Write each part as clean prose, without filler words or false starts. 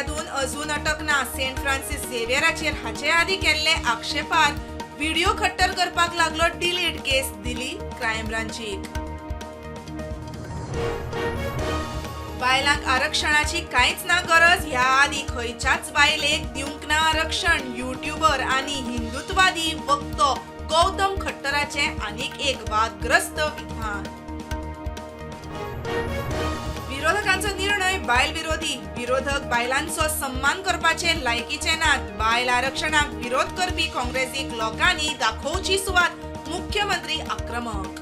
फिर्यादून अजून अटक ना. सेंट फ्रांसीस झेवियराचेर हाचे आदीं केल्ले आक्षेपार व्हिडिओ खट्टर करपाक लागलो डिलीट, केस दिली क्रायम ब्रांचीक. बायलांक आरक्षणाची कांयच ना गरज, ह्या आदीं खंयच्याच बायलेक दिवंक ना आरक्षण. युट्युबर आनी हिंदुत्वादी वक्तो गौतम खट्टराचें आनीक एक वादग्रस्त विधान. विरोधकांचो निर्णय बायल विरोधी, विरोधक बायलांचो सन्मान करपाचे लायकीचे नात. बायल आरक्षणाक विरोध करपी काँग्रेसीक लोकांनी दाखोवची सुवात, मुख्यमंत्री आक्रमक.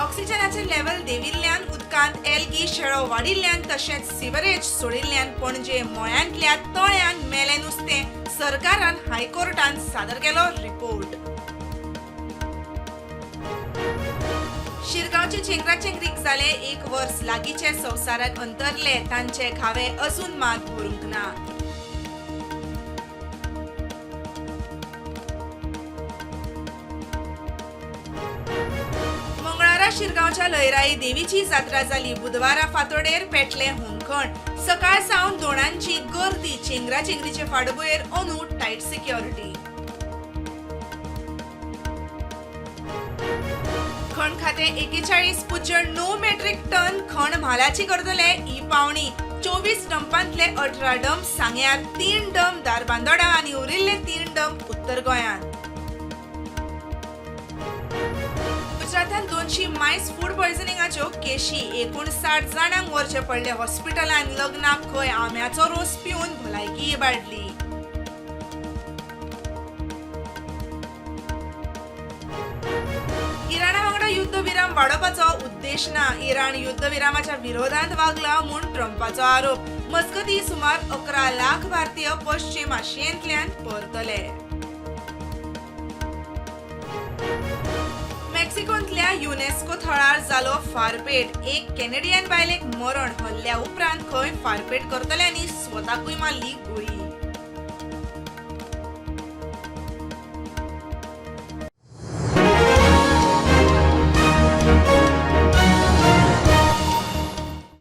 ऑक्सिजनाचे लेवल देंविल्ल्यान, उदकांत एल्गी शेळो वाडिल्ल्यान तशेंच सिवरेज सोडिल्ल्यान पणजे मळ्यांतल्या तळ्यान मेलें नुस्तें, सरकारान हायकोर्टान सादर केलो रिपोर्ट. शिरगांवचे चेंगराचेंगरीक जाले एक वर्स, लागींचे संवसाराक अंतरले, तांचे घावे अजून मात भरूंक ना. मंगळारा शिरगांवच्या लयराई देवीची जात्रा जाली. बुधवारा फांतोडेर पेटले होमखण. सकाळ सावन दोणांची गर्दी. चेंगराचेंगरीचे फाटभुंयेर अंदू टायट सिक्युरिटी. खण खातें 41.9 मेट्रीक टन खण म्हालाची करतले ही पावणी. 24 डंपांतले 18 डंप सांग्यार, 3 डंप धारबांदोडा आनी उरिल्ले 3 डंप उत्तर गोंयांत. गुजरातांत 200 मायस फूड पॉयझनिंगाच्यो केशी, 59 जाणांक व्हरचे पडले हॉस्पिटलांत. लग्नाक खंय आंब्याचो रोस पिवन भलायकी इबाडली. इराणा वांगडा युद्धविराम वाडोवपाचो उद्देश ना, इराण युद्धविरामाच्या विरोधांत वागला म्हूण ट्रंपाचो आरोप. मजगतीं सुमार 11 लाख भारतीय पश्चिम आशियेंतल्यान परतले. मेक्सिकोंतल्या युनेस्को थळार जालो फारपेट, एक कॅनेडियन बायलेक मरण. हल्ल्या उपरांत खंय फारपेट करतल्यांनी स्वताकूय मारली गुळी.